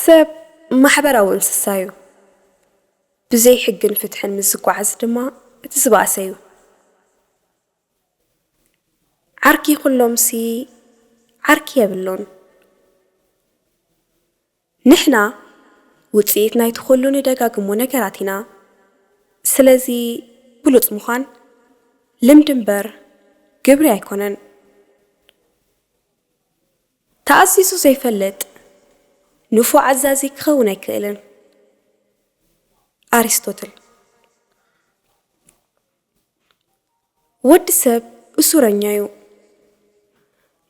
ሰብ ማሕበራዊ እንስሳ እዩ። ብዘይ ሕግን ፍትሕን ምስ ዝጓዓዝ ድማ እቲ ዝበኣሰ እዩ። ዓርኪ ኩሎምሲ ዓርኪ የብሉን። ንሕና ውጽኢት ናይቲ ኩሉ ንደጋግሞ ነገራት ኢና። ስለዚ ብሉጽ ምዃን ልምዲ እምበር ግብሪ ኣይኮነን። ተኣዚዙ ዘይፈልጥ ንፉዕ ኣዛዚ ክኸውን ኣይክእልን። ኣሪስቶትል። ወዲ ሰብ እሱረኛ እዩ።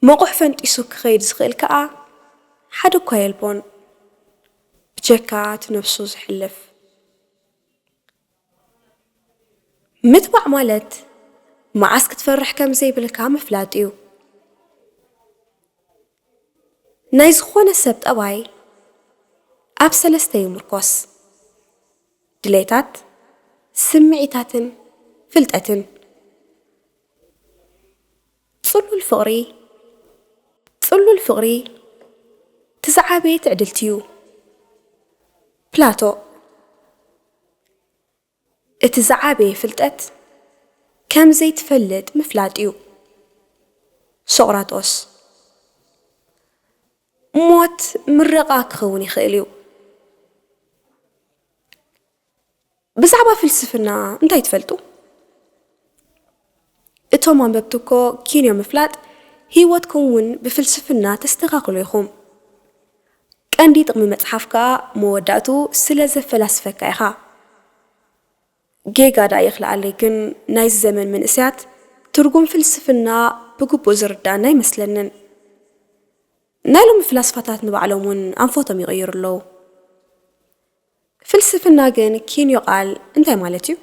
መቑሕ ፈንጢሱ ክኸይድ ዝኽእል ከኣ ሓደ እኳ የልቦን፣ ብጀካ እቲ ነብሱ ዝሕልፍ። ምትባዕ ማለት መዓስ ክትፈርሕ ከም ዘይብልካ ምፍላጥ እዩ። ናይ ዝኾነ ሰብ ጠባይ ኣብ ሰለስተ ይምርኮስ፣ ድሌታት፣ ስምዒታትን ፍልጠትን። ጽሉል ፍቕሪ፣ ጽሉል ፍቕሪ እቲ ዝዓበየ ትዕድልቲ እዩ። ፕላቶ። እቲ ዝዓበየ ፍልጠት ከም ዘይትፈልጥ ምፍላጥ እዩ። ሶቕራጦስ። ሞት ምረቓ ክኸውን ይኽእል እዩ። ብዛዕባ ፍልስፍና እንታይ ትፈልጡ? እቶም ኣንበብቲ እኮ ኪንዮ ምፍላጥ ህይወትኩም እውን ብፍልስፍና ተስተኻኽሉ ኢኹም። ቀንዲ ጥቕሚ መጽሓፍ ከኣ መወዳእቱ ስለ ዘፈላስፈካ ኢኻ። ጌጋ ደኣ ይኽልኣለይ፣ ግን ናይዚ ዘመን መንእሰያት ትርጉም ፍልስፍና ብግቡእ ዝርድኣና ኣይመስለንን። ናይ ሎሚ ፍላስፋታት ንባዕሎም እውን ኣንፈቶም ይቕይሩ ኣለዉ። ፍልስፍና ግን ኪንዮ ቃል እንታይ ማለት እዩ?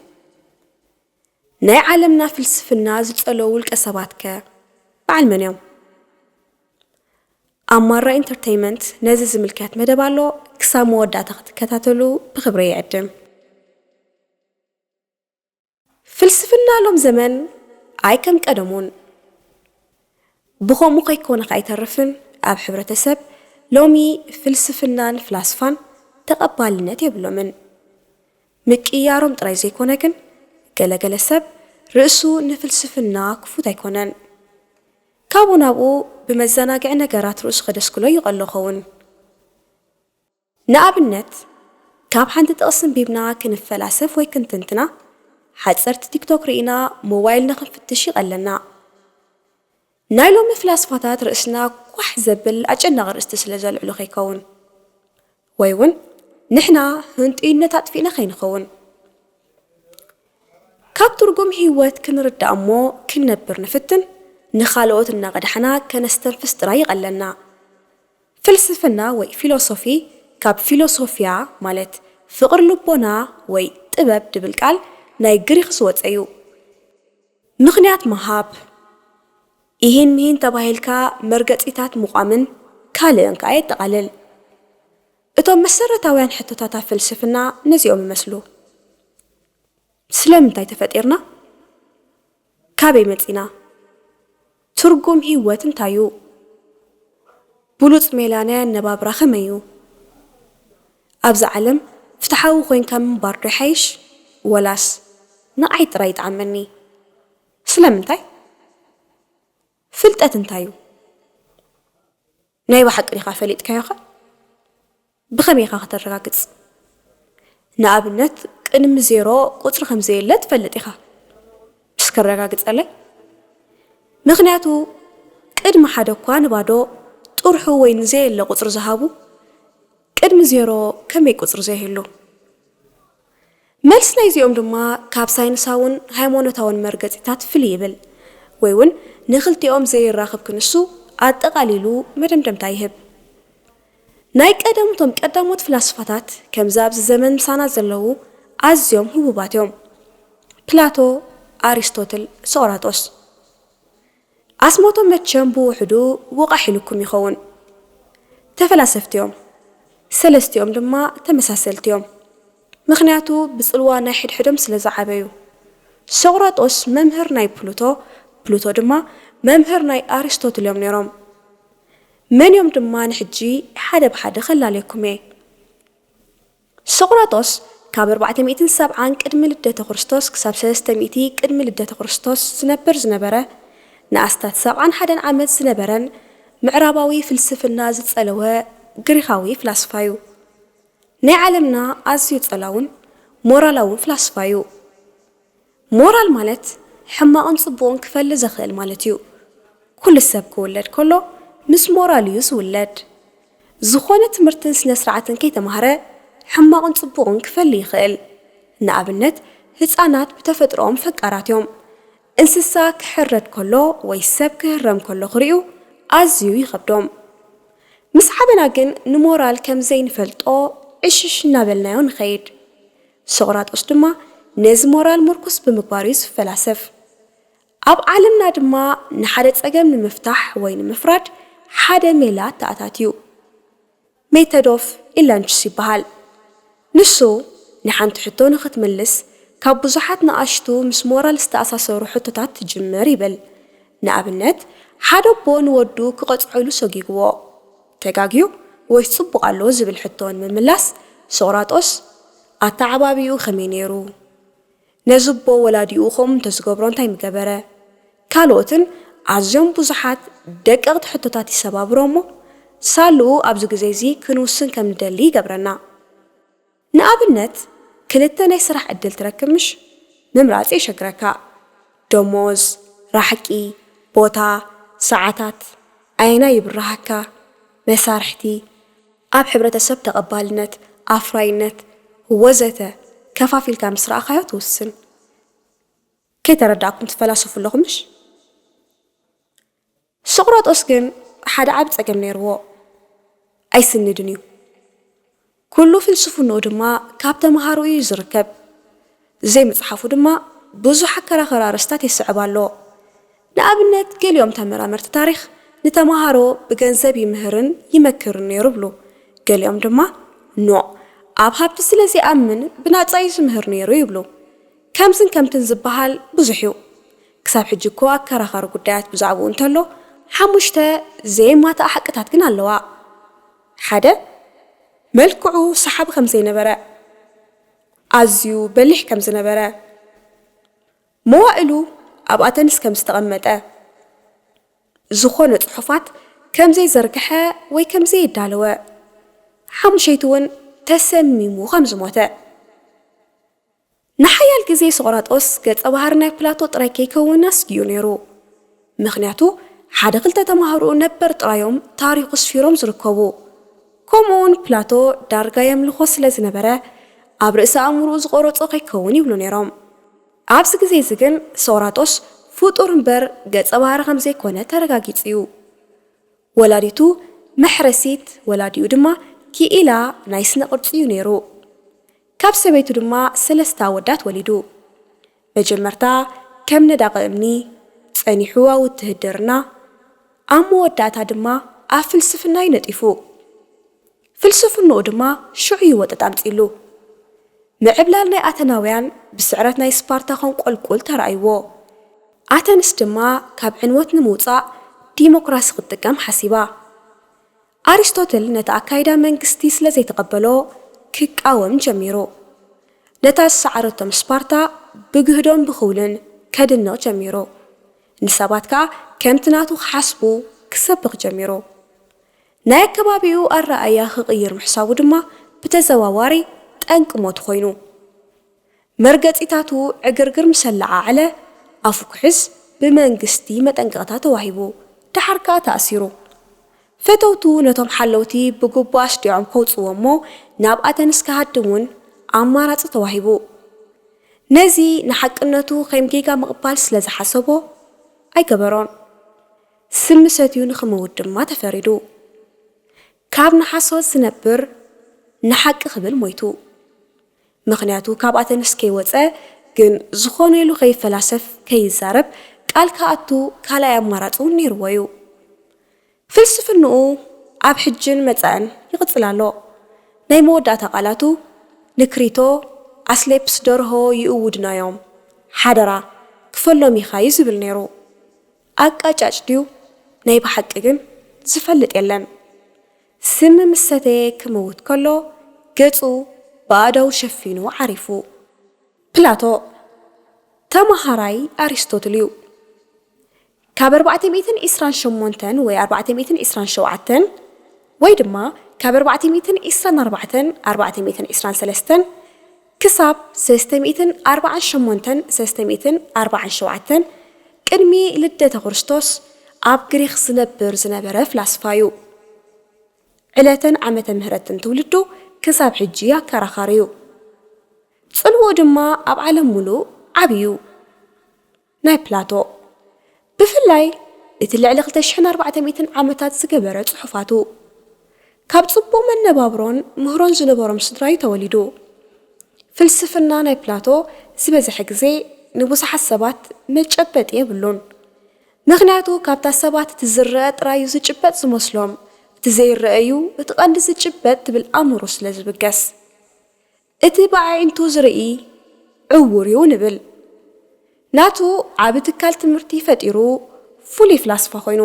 ናይ ዓለምና ፍልስፍና ዝጸለዉ ውልቀ ሰባትከ በዓል መን እዮም? ኣብ ማራ ኢንተርተይመንት ነዚ ዝምልከት መደብ ኣሎ፣ ክሳብ መወዳእታ ክትከታተሉ ብኽብሪ ይዕድም። ፍልስፍና ሎም ዘመን ኣይ ከም ቀደሙን። ብኸምኡ ከይኮነ ከኣ ኣይተርፍን፣ ኣብ ሕብረተሰብ ሎሚ ፍልስፍናን ፍላስፋን ተቐባልነት የብሎምን። ምቅያሮም ጥራይ ዘይኮነ ግን፣ ገለገለ ሰብ ርእሱ ንፍልስፍና ክፉት ኣይኮነን። ካብኡ ናብኡ ብመዘናግዒ ነገራት ርእሱ ከደስክሎ ይቐሎ ኸውን። ንኣብነት፣ ካብ ሓንቲ ጥቕሲ ኣንቢብና ክንፈላሰፍ ወይ ክንትንትና፣ ሓጸርቲ ቲክቶክ ርኢና ሞባይልና ክንፍትሽ ይቐለና። ናይ ሎሚ ፍላስፋታት ርእስና ኳሕ ዘብል ኣጨናቒ ርእስቲ ስለ ዘልዕሉ ከይከውን፣ ወይ እውን ንሕና ህንጡይነት ኣጥፊእና ከይንኸውን። ካብ ትርጉም ህይወት ክንርዳእ እሞ ክንነብር ንፍትን፣ ንኻልኦት እናቐዳሕና ከነስተንፍስ ጥራይ ይቐለና። ፍልስፍና ወይ ፊሎሶፊ ካብ ፊሎሶፊያ ማለት ፍቕሪ ልቦና ወይ ጥበብ ድብል ቃል ናይ ግሪኽ ዝወጸ እዩ። ምኽንያት ምሃብ፣ ኢሂን ምሂን ተባሂልካ መርገጺታት ምቋምን ካልእን ከኣ የጠቓልል። እቶም መሰረታውያን ሕቶታት ኣብ ፍልስፍና ነዚኦም ይመስሉ። ስለምንታይ ተፈጢርና? ካበይ መጺና? ትርጉም ህይወት እንታይ እዩ? ብሉጽ ሜላ ናይ ኣነባብራ ከመይ እዩ? ኣብዛ ዓለም ፍትሓዊ ኮይንካ ምንባር ዶ ይሓይሽ? ወላስ ንዓይ ጥራይ ይጥዓመኒ? ስለምንታይ? ፍልጠት እንታይ እዩ? ናይ ብሓቂ ዲኻ ፈሊጥካዮኸ? ብኸመይ ኢኻ ከተረጋግጽ? ንኣብነት፣ ቅድሚ ዜሮ ቁጽሪ ከም ዘየለ ትፈልጥ ኢኻ። እስከ ኣረጋግጸለይ። ምኽንያቱ፣ ቅድሚ ሓደ እኳ ንባዶ፣ ጥርሑ ወይ ንዘየለ ቁጽሪ ዝሃቡ፣ ቅድሚ ዜሮ ከመይ ቁጽሪ ዘይህሉ? መልሲ ናይዚኦም ድማ ካብ ሳይንሳውን ሃይማኖታውን መርገጺታት ፍልይ ይብል፣ ወይ እውን ንኽልቲኦም ዘየራኽብ ክንሱ ኣጠቓሊሉ መደምደምታ ይህብ። ናይ ቀደም እቶም ቀዳሞት ፍላስፋታት ከምዚ ኣብዚ ዘመን ምሳና ዘለዉ ኣዝዮም ህቡባት እዮም። ፕላቶ፣ ኣሪስቶትል፣ ሶቅራጦስ። ኣስሞቶም መቸም ብውሕዱ ወቓሕ ኢሉኩም ይኸውን። ተፈላሰፍቲ እዮም። ሰለስቲኦም ድማ ተመሳሰልቲ እዮም። ምኽንያቱ ብጽልዋ ናይ ሕድሕዶም ስለ ዝዓበዩ። ሶቅራጦስ መምህር ናይ ፕሉቶ፣ ፕሉቶ ድማ መምህር ናይ ኣሪስቶትል እዮም ነይሮም። መን እዮም ድማ ንሕጂ ሓደ ብሓደ ከላለየኩም እየ። ሶቕራጦስ ካብ ኣርባዕተ ሚእትን ሰብዓን ቅድሚ ልደተ ክርስቶስ ክሳብ ሰለስተ ሚእቲ ቅድሚ ልደተ ክርስቶስ ዝነብር ዝነበረ፣ ንኣስታት ሰብዓን ሓደን ዓመት ዝነበረን ምዕራባዊ ፍልስፍና ዝጸለወ ግሪኻዊ ፍላስፋ እዩ። ናይ ዓለምና ኣዝዩ ጸላውን ሞራላውን ፍላስፋ እዩ። ሞራል ማለት ሕማቕን ጽቡቕን ክፈሊ ዘኽእል ማለት እዩ። ኩሉ ሰብ ክውለድ ከሎ ምስ ሞራል እዩ ዝውለድ። ዝኾነ ትምህርትን ስነ ስርዓትን ከይተማህረ ሕማቕን ጽቡቕን ክፈሊ ይኽእል። ንኣብነት ህጻናት ብተፈጥሮኦም ፈቃራት እዮም። እንስሳ ክሕረድ ከሎ ወይ ሰብ ክህረም ከሎ ክርእዩ ኣዝዩ ይኸብዶም። ምስ ዓበና ግን ንሞራል ከም ዘይንፈልጦ ዕሽሽ እናበልናዮ ንኸይድ። ሶቕራጦስ ድማ ነዚ ሞራል ምርኩስ ብምግባር እዩ ዝፈላሰፍ። ኣብ ዓለምና ድማ ንሓደ ጸገም ንምፍታሕ ወይ ንምፍራድ ሓደ ሜላ ኣተኣታትዩ። ሜተድ ኦፍ ኢላንችስ ይበሃል። ንሱ ንሓንቲ ሕቶ ንኽትምልስ ካብ ብዙሓት ንኣሽቱ ምስ ሞራል ዝተኣሳሰሩ ሕቶታት ትጅምር ይብል። ንኣብነት ሓደ ኣቦ ንወዱ ክቐጽዐሉ ሰጊግዎ። ተጋግዩ ወይስ ጽቡቕ ኣሎ ዝብል ሕቶ ንምምላስ ሶቕራጦስ ኣተዓባቢኡ ከመይ ነይሩ? ነዚ ኣቦ ወላዲኡ ከምኡ እንተዝገብሮ እንታይ ምገበረ? ካልኦትን ኣዝዮም ብዙሓት ደቀቕቲ ሕቶታት ይሰባብሮ እሞ ሳልኡ ኣብዚ ግዜ እዚ ክንውስን ከም ንደሊ ይገብረና። ንኣብነት ክልተ ናይ ስራሕ ዕድል ትረክብ ምሽ? ምምራጽ የሸግረካ። ደሞዝ፣ ራሕቂ፣ ቦታ፣ ሰዓታት፣ ኣየናይ ይብርሃካ፣ መሳርሕቲ፣ ኣብ ሕብረተሰብ ተቐባልነት፣ ኣፍራይነት፣ ወዘተ ከፋፊልካ ምስ ረኣኻዮ ትውስን። ከይተረዳእኩም ትፈላሰፉ ኣለኹምሽ? ሶቕራጦስ ግን ሓደ ዓቢ ጸገም ነይርዎ። ኣይስንድን እዩ። ኩሉ ፍልስፍንኡ ድማ ካብ ተምሃሮኡ እዩ ዝርከብ። ዘይምጽሓፉ ድማ ብዙሕ ኣከራኸሪ ኣርእስታት የስዕብ ኣሎ። ንኣብነት ገሊኦም ተመራመርቲ ታሪኽ ንተምሃሮ ብገንዘብ ይምህርን ይመክርን ነይሩ ይብሉ። ገሊኦም ድማ ኖዕ ኣብ ሃብቲ ስለ ዘይኣምን ብናጻ እዩ ዝምህር ነይሩ ይብሉ። ከምዝን ከምትን ዝበሃል ብዙሕ እዩ። ክሳብ ሕጂ እኮ ኣከራኻሪ ጉዳያት ብዛዕባኡ እንተሎ ሓሙሽተ ዘይማትኣ ሓቅታት ግን ኣለዋ። ሓደ፣ መልክዑ ሰሓቢ ከም ዘይነበረ፣ ኣዝዩ በሊሕ ከም ዝነበረ፣ መዋእሉ ኣብ ኣተንስ ከም ዝተቐመጠ፣ ዝኾነ ጽሑፋት ከም ዘይዘርግሐ ወይ ከም ዘየዳለወ፣ ሓሙሸይቲ እውን ተሰሚሙ ከም ዝሞተ። ንሓያል ግዜ ሶቕራጦስ ገጸ ባህሪ ናይ ፕላቶ ጥራይ ከይከውን ኣስጊኡ ነይሩ። ምኽንያቱ ሓደ ክልተ ተማሃሮኡ ነበር ጥራዮም ታሪኹ ስፊሮም ዝርከቡ። ከምኡውን ፕላቶ ዳርጋ የምልኾ ስለ ዝነበረ ኣብ ርእሲ ኣእምሮኡ ዝቆረጾ ከይከውን ይብሉ ነይሮም። ኣብዚ ግዜ እዚ ግን ሶቕራጦስ ፍጡር እምበር ገጸ ባህሪ ከም ዘይኮነ ተረጋጊጹ እዩ። ወላዲቱ መሕረሲት፣ ወላዲኡ ድማ ክኢላ ናይ ስነ ቅርጺ እዩ ነይሩ። ካብ ሰበይቱ ድማ ሰለስተ ኣወዳት ወሊዱ። መጀመርታ ከም ነዳቒ እምኒ፣ ጸኒሑ ኣብ ውትህድርና፣ ኣብ መወዳእታ ድማ ኣብ ፍልስፍና እዩ ነጢፉ። ፍልስፍንኡ ድማ ሽዑ እዩ ወጠጥ ኣምጺሉ። ምዕብላል ናይ ኣተናውያን ብስዕረት ናይ ስፓርታ ከንቆልቁል ተራእይዎ። ኣተንስ ድማ ካብ ዕንወት ንምውጻእ ዲሞክራሲ ክትጥቀም ሓሲባ። ኣሪስቶትል ነቲ ኣካይዳ መንግስቲ ስለ ዘይተቐበሎ ክቃወም ጀሚሩ። ነታ ዝሰዓረቶም ስፓርታ ብግህዶን ብኽውልን ከድንቕ ጀሚሩ። ንሰባት ከኣ ከምቲ ናቱ ክሓስቡ ክሰብኽ ጀሚሩ። ናይ ኣከባቢኡ ኣረኣእያ ክቕይር ምሕሳቡ ድማ ብተዘዋዋሪ ጠንቂ ሞቱ ኮይኑ። መርገጺታቱ ዕግርግር ምስ ኣለዓዓለ ኣፉ ክሕዝ ብመንግስቲ መጠንቀቕታ ተዋሂቡ። ደሓር ከኣ ተኣሲሩ። ፈተውቱ ነቶም ሓለውቲ ብግቡእ ኣስዲዖም ከውጽዎ እሞ ናብ ኣተንስ ክሃድም እውን ኣማራጺ ተዋሂቡ። ነዚ ንሓቅነቱ ከም ጌጋ ምቕባል ስለ ዝሓሰቦ ኣይገበሮን። ስሚ ሰትዩ ንኽመውት ድማ ተፈሪዱ። ካብ ንሓሶት ዝነብር ንሓቂ ክብል ሞይቱ። ምኽንያቱ ካብ ኣተንስ ከይወጸ ግን ዝኾነ ኢሉ ከይፈላሰፍ ከይዛረብ ቃል ክኣቱ ካልኣይ ኣማራጺ እውን ነይርዎ እዩ። ፍልስፍንኡ ኣብ ሕጅን መጻእን ይቕጽል ኣሎ። ናይ መወዳእታ ቃላቱ ንክሪቶ ኣስሌፕስ ደርሆ ይእውድናዮም፣ ሓደራ ክፈሎም ኢኻ እዩ ዝብል ነይሩ። ኣቃጫጭ ድዩ ናይ ብሓቂ ግን ዝፈልጥ የለን። ስሚ ምስ ሰተየ ክምውት ከሎ ገጹ ብኣእዳዉ ሸፊኑ ዓሪፉ። ፕላቶ ተማሃራይ ኣሪስቶትል እዩ። ካብ ኣርባዕተ ሚእትን ዕስራን ሸሞንተን ወይ ኣርባዕተ ሚእትን ዕስራን ሸውዓተን ወይ ድማ ካብ ኣርባዕተ ሚእትን ዕስራን ኣርባዕተን ኣርባዕተ ሚእትን ዕስራን ሰለስተን ክሳብ ሰለስተ ሚእትን ኣርባዓን ሸሞንተን ሰለስተ ሚእትን ኣርባዓን ሸውዓተን ቅድሚ ልደተ ክርስቶስ ኣብ ግሪኽ ዝነብር ዝነበረ ፍላስፋ እዩ። ዕለትን ዓመተ ምህረትን ትውልዱ ክሳብ ሕጂ ኣከራኻሪ እዩ። ጽልውኡ ድማ ኣብ ዓለም ሙሉእ ዓቢ እዩ። ናይ ፕላቶ ብፍላይ እቲ ልዕሊ ክልተ ሽሕን ኣርባዕተ ሚእትን ዓመታት ዝገበረ ጽሑፋቱ፣ ካብ ጽቡቕ መነባብሮን ምህሮን ዝነበሮም ስድራ እዩ ተወሊዱ። ፍልስፍና ናይ ፕላቶ ዝበዝሐ ግዜ ንብዙሓት ሰባት መጨበጢ የብሉን። ምኽንያቱ ካብታ ሰባት እቲ ዝረአ ጥራይ እዩ ዝጭበጥ ዝመስሎም፣ እቲ ዘይረአ እዩ እቲ ቀንዲ ዝጭበጥ ትብል ኣእምሮ ስለ ዝብገስ። እቲ ብኣዒንቱ ዝርኢ ዕዉር እዩ ንብል። ናቱ ዓቢ ትካል ትምህርቲ ፈጢሩ ፍሉይ ፍላስፋ ኮይኑ።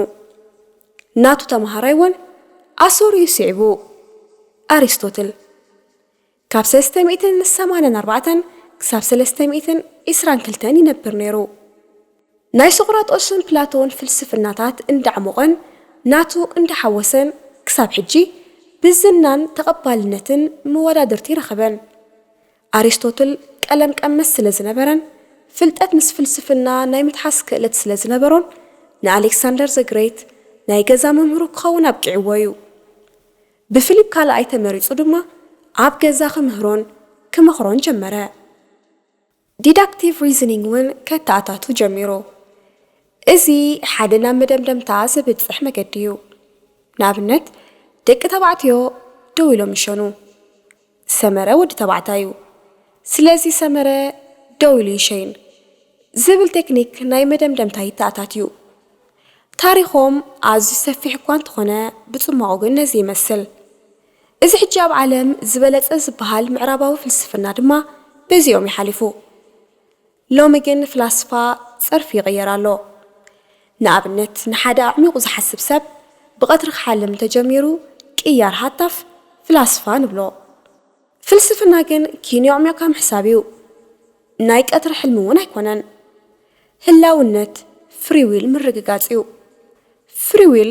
ናቱ ተመሃራይ እውን ኣሰሩ እዩ ስዒቡ። ኣሪስቶትል ካብ ሰለስተ ሚእትን ሰማንያን ኣርባዕተን ክሳብ ሰለስተ ሚእትን ዕስራን ክልተን ይነብር ነይሩ። ናይ ሶቅራጦስን ፕላቶን ፍልስፍናታት እንዳዕሞቐን ናቱ እንዳሓወሰን ክሳብ ሕጂ ብዝናን ተቐባልነትን መወዳድርቲ ረኸበን። ኣሪስቶትል ቀለም ቀመስ ስለ ዝነበረን ፍልጠት ምስ ፍልስፍና ናይ ምትሓዝ ክእለት ስለ ዝነበሮን ንኣሌክሳንደር ዘግሬት ናይ ገዛ መምህሩ ክኸውን ኣብቂዕዎ እዩ። ብፊሊፕ ካልኣይ ተመሪጹ ድማ ኣብ ገዛ ክምህሮን ክመኽሮን ጀመረ። ዲዳክቲቭ ሪዝኒንግ እውን ከተኣታቱ ጀሚሩ። እዚ ሓደ ናብ መደምደምታ ዘብጽሕ መገዲ እዩ። ንኣብነት ደቂ ተባዕትዮ ደው ኢሎም ይሸኑ። ሰመረ ወዲ ተባዕታይ እዩ። ስለዚ ሰመረ ደው ኢሉ ይሸይን ዝብል ቴክኒክ ናይ መደምደምታ ይተኣታትዩ። ታሪኾም ኣዝዩ ሰፊሕ እኳ እንተኾነ ብጽማቑ ግን ነዚ ይመስል። እዚ ሕጂ ኣብ ዓለም ዝበለጸ ዝበሃል ምዕራባዊ ፍልስፍና ድማ በዚኦም ይሓሊፉ። ሎሚ ግን ፍላስፋ ጸርፊ ይቕየር ኣሎ። ንኣብነት ንሓደ ኣዕሚቑ ዝሓስብ ሰብ ብቐትሪ ክሓልም እንተጀሚሩ ቅያር ሃታፍ ፍላስፋ ንብሎ። ፍልስፍና ግን ኪን የዕሚቑካ ምሕሳብ እዩ። ናይ ቀትሪ ሕልሚ እውን ኣይኮነን። ህላውነት ፍሪዊል ምርግጋጽ እዩ። ፍሪዊል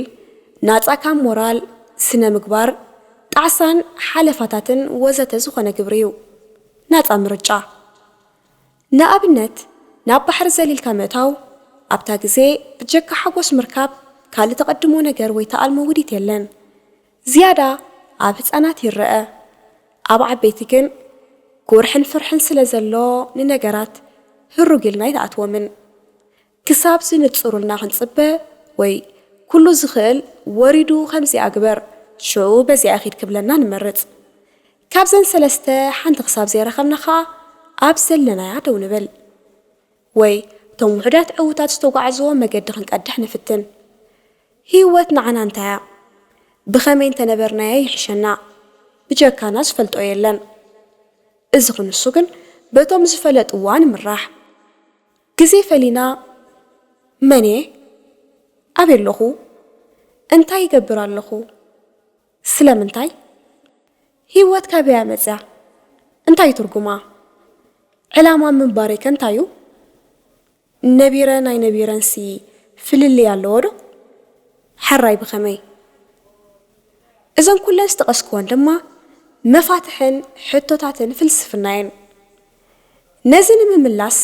ናጻ ካብ ሞራል፣ ስነ ምግባር፣ ጣዕሳን ሓለፋታትን ወዘተ ዝኾነ ግብሪ እዩ። ናጻ ምርጫ። ንኣብነት ናብ ባሕሪ ዘሊልካ ምእታው ኣብታ ግዜ ብጀካ ሓጎስ ምርካብ ካልእ ተቐድሞ ነገር ወይ ተኣልሞ ውዲት የለን። ዝያዳ ኣብ ህጻናት ይረኣ። ኣብ ዓበይቲ ግን ጉርሕን ፍርሕን ስለ ዘሎ ንነገራት ህሩግ ኢልና ኣይንኣትዎምን። ክሳብ ዝንጽሩልና ክንጽበ ወይ ኩሉ ዝኽእል ወሪዱ ከምዚኣ ግበር ሽዑ በዚኣ ኺድ ክብለና ንመርጽ። ካብዘን ሰለስተ ሓንቲ ክሳብ ዘይረኸብና ኸኣ ኣብ ዘለናያ ደው ንብል። ወይ እቶም ውሑዳት ዕዉታት ዝተጓዕዝዎ መገዲ ክንቀድሕ ንፍትን። ህይወት ንዓና እንታይ እያ? ብኸመይ እንተነበርናያ ይሕሸና? ብጀካና ዝፈልጦ የለን። እዚ ክንሱ ግን በቶም ዝፈለጥዋ ንምራሕ። ግዜ ፈሊና መን እየ? ኣበይ ኣለኹ? እንታይ ይገብር ኣለኹ? ስለምንታይ? ህይወት ካበይ እያ መጽያ? እንታይ ትርጉማ? ዕላማ ምንባረይከ እንታይ እዩ? ነቢረን ኣይነቢረንሲ ፍልልይ ኣለዎ ዶ? ሕራይ ብኸመይ? እዘን ኩለን ዝጠቐስክወን ድማ መፋትሕን ሕቶታትን ፍልስፍና እየን። ነዚ ንምምላስ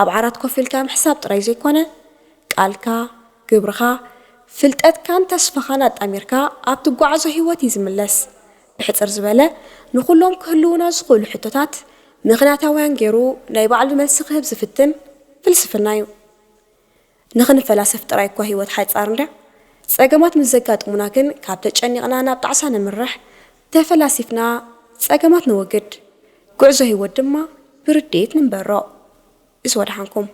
ኣብ ዓራት ኮፍ ኢልካ ምሕሳብ ጥራይ ዘይኮነ፣ ቃልካ፣ ግብርኻ፣ ፍልጠትካን ተስፋኻን ኣጣሚርካ ኣብ ትጓዓዞ ህይወት እዩ ዝምለስ። ብሕጽር ዝበለ፣ ንኹሎም ክህልዉና ዝኽእሉ ሕቶታት ምኽንያታውያን ገይሩ ናይ ባዕሉ መልሲ ክህብ ዝፍትን ፍልስፍና እዩ። ንኽንፈላሰፍ ጥራይ እኳ ህይወት ሓጻር እንድያ፣ ጸገማት ምስ ዘጋጥሙና ግን ካብ ተጨኒቕና ናብ ጣዕሳ ነምርሕ፣ ተፈላሲፍና ጸገማት ነወግድ፣ ጉዕዞ ህይወት ድማ ብርድኢት ንንበሮ። እዚ ወድሓንኩም።